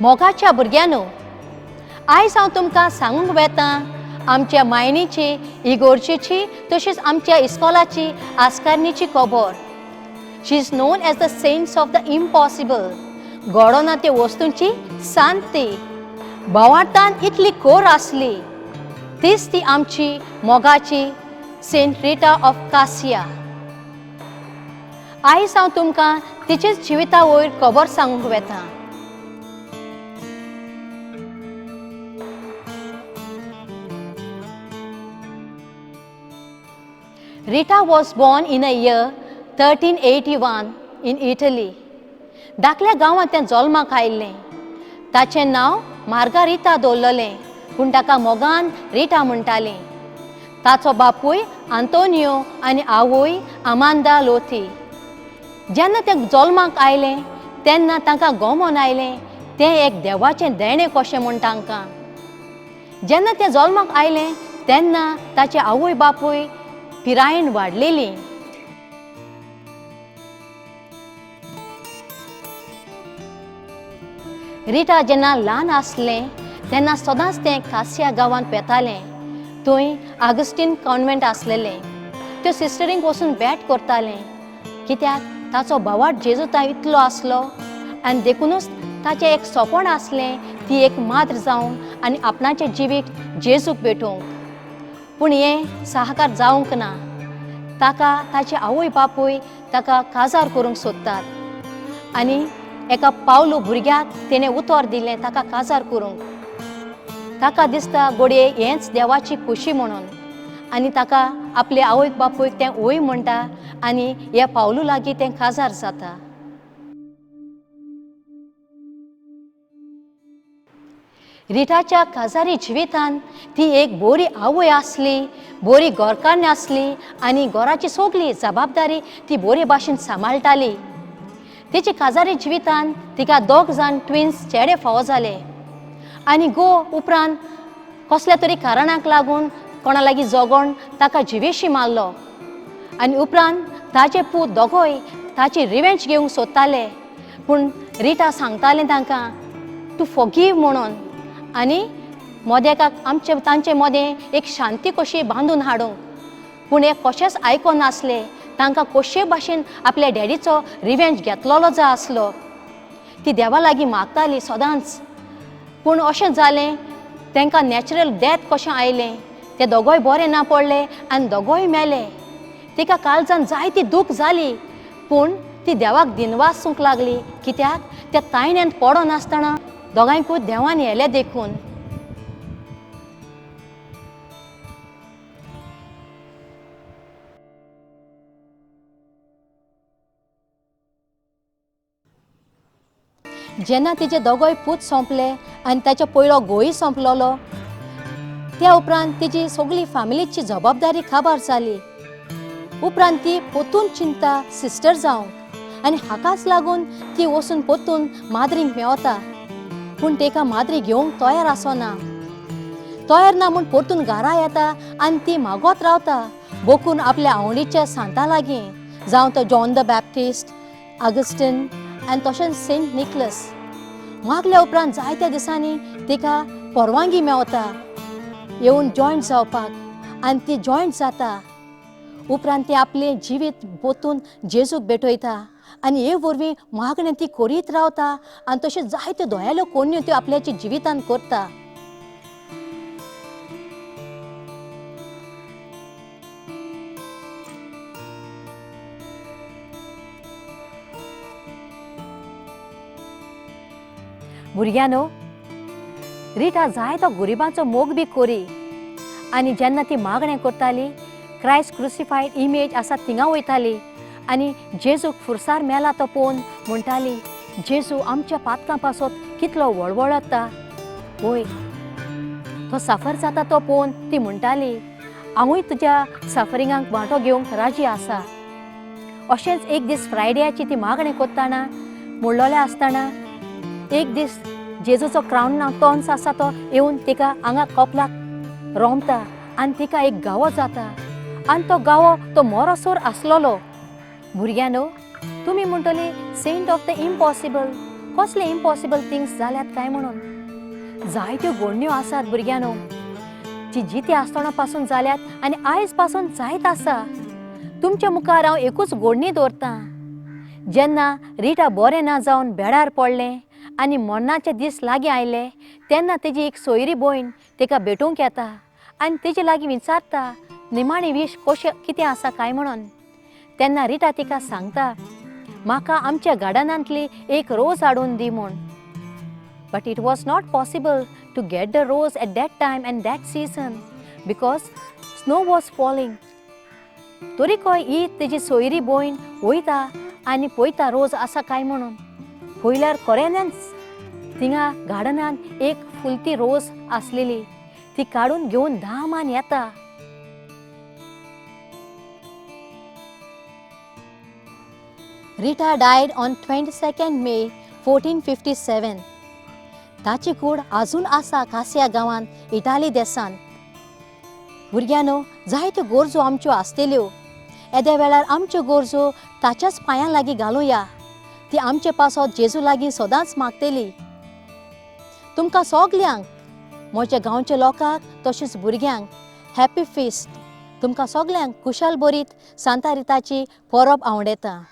मोगाच्या भुरग्यांनो, आयज हांव तुमकां सांगूंक वेता आमच्या मायणीची, इगोर्जेची तशीच आमच्या इस्कॉलाची आस्कारनीची खबर. She is known as the saints of the impossible. घडोना ते वस्तूंची सांत ती. भावार्थान इतली कोर आसली, तीच ती आमची मोगाची सेंट रिटा ऑफ कासिया. आयज हांव तुमकां तिचेच जिविता वयर खबर सांगूंक वेता. Rita was born in a year 1381 in Italy. धाकल्या गांवांत तें जल्माक आयिल्लें. ताचें नांव मार्गारिता दवरलेलें, पूण ताका मोगान रिटा म्हणटालीं. ताचो बापूय आंतोनियो आनी आवय आमांदा लोथी. जेन्ना तें जल्माक आयलें तेन्ना तांकां गोमोन आयलें तें एक देवाचें देणें कशें म्हूण तांकां. जेन्ना तें जल्माक आयलें तेन्ना ताचे आवय बापूय पिरायेन वाडलेलीं. रिटा जेन्ना ल्हान आसलें तेन्ना सदांच तें कासिया गांवांत वेतालें. थंय आगस्टीन कॉन्वेंट आसलेलें. त्यो सिस्टरींक वचून भेट करतालें, कित्याक ताचो भावार्थ जेजू थंय इतलो आसलो आनी देखुनूच ताचें एक सपन आसलें ती एक माद्र जावन आनी आपणाचें जिवीत जेजूक भेटोवंक. पूण हें साहकार जावंक ना. ताका ताचे आवय बापूय ताका काजार करूंक सोदतात आनी एका पावलू भुरग्याक तेणें उतर दिलें ताका काजार करूंक. ताका दिसता घडये हेंच देवाची खोशी म्हणून आनी ताका आपले आवयक बापूयक तें वय म्हणटा आनी ह्या पावलू लागीं तें काजार जाता. रिटाच्या काजारी जिवितान ती एक बरी आवय आसली, बरी घरकान्न आसली आनी घराची सगली जबाबदारी ती बरे भाशेन सांबाळटाली. तिचे काजारी जिवितान तिका दोग जाण ट्विन्स चेडे फावो जाले आनी गो उपरांत कसल्या तरी कारणाक लागून कोणा लागीं जगोण ताका जिवेशी मारलो आनी उपरांत ताचे पूत दोगोय ताची रिवेंज घेवंक सोदताले. पूण रिटा सांगतालें तांकां टू फॉरगीव म्हणून आनी मोदेकाक आमचे तांचे मदें एक शांती कशी बांदून हाडूंक. पूण हे कशेंच आयको नासले. तांकां कशे भाशेन आपल्या डॅडीचो रिवेंज घेतलेलो जाय आसलो. ती देवा लागीं मागताली सदांच. पूण अशें जालें, तांकां नॅचरल डेथ कशें आयलें. ते दोगोय बरे ना पडले आनी दोगोय मेले. तिका काळजान जायती दूख जाली, पूण ती देवाक दिनवासूंक लागली, कित्याक त्या तायण्यान पडनासतना दोगांयकूय देवान येले देखून. जेन्ना तिचे दोगोय पूत सोंपले आनी ताचो पयलो गोय सोंपलोलो, त्या उपरांत तिची सगली फामिलीची जबाबदारी काबार जाली. उपरांत ती पोतून चिंता सिस्टर जावंक आनी हाकाच लागून ती वचून पोतून माद्रींक मेवता. पूण तेका माद्री घेवंक तयार आसना. तयार ना म्हूण परतून घरा येता आनी ती मागत रावता बोकून आपल्या आवडीच्या सांता लागीं, जावं तो जॉन the Baptist, Augustine आनी तशेंच सेंट निकलस. मागल्या उपरांत जायत्या दिसांनी तिका परवानगी मेवता येवन जॉयंट जावपाक आनी ती जॉयंट जाता. उपरांत ती आपलें जिवीत पोतून जेजूक भेटयता आनी हे वरवीं मागणें ती करीत रावता आनी तशें जायत्यो दयाल्यो कोन्यो त्यो आपल्याच्या जिवितान करता. भुरग्यांनो, रिटा जायतो गरिबांचो मोग बी करी आनी जेन्ना ती मागणें करताली क्रायस्ट क्रुसिफायड इमेज आसा थिंगा वयताली आनी जेजूक फुरसार मेला तो पळोवन म्हणटाली, जेजू आमच्या पातकां पासत कितलो वळवळता. वय तो साफर जाता तो पळोवन ती म्हणटाली, हांवूय तुज्या सफरिंगाक वांटो घेवंक राजी आसा. अशेंच एक दीस फ्रायडेयाची ती मागणें करतना म्हणलोलें आसतना एक दीस जेजूचो क्रावन ना तोन्स आसा तो येवन तिका हांगा कपलाक रोमता आनी तिका एक गावो जाता आनी तो गावो तो मोरोसोर आसलोलो. भुरग्यांनो, तुमी म्हणटली सेंट ऑफ the impossible, कसले इम्पॉसिबल थिंग्स जाल्यात काय म्हणून. जायत्यो घडण्यो आसात भुरग्यांनो, जी जिती आसतना पासून जाल्यात आनी आयज पासून जायत आसा. तुमच्या मुखार हांव एकूच घडणी दवरतां. जेन्ना रिटा बरें ना जावन बेडार पडलें आनी मरणाचे दीस लागीं आयले तेन्ना तेजी एक सोयरी भयण तेका भेटूंक येता आनी तेजे लागीं विचारता निमाणी वीश कशें कितें आसा काय म्हणून. तेन्ना रिटा तिका सांगता, म्हाका आमच्या गार्डनांतली एक रोज हाडून दी म्हूण. But it was not possible to get the rose at that time and that season because snow was falling. तरीकय ही तेजी सोयरी भयण वयता आनी पळयता रोज आसा काय म्हणून. पळयल्यार खऱ्यानच थिंगा गार्डनांत एक फुलती रोज आसलेली. ती काडून घेवन दामान येता. Rita died on 22 May 1457. ताची कूड आजून आसा कासिया गांवांत, इटाली देशांत. भुरग्यांनो, जायत्यो गरजो आमच्यो आसतल्यो. येद्या वेळार आमच्यो गरजो ताच्याच पांयां लागीं घालुया. ती आमचे पासत जेजू लागीं सदांच मागतली. तुमकां सगल्यांक, म्हज्या गांवच्या लोकांक तशेंच भुरग्यांक हॅपी फिस्ट. तुमकां सगल्यांक कुशाल बरीत सांता रिताची परब आवडटा.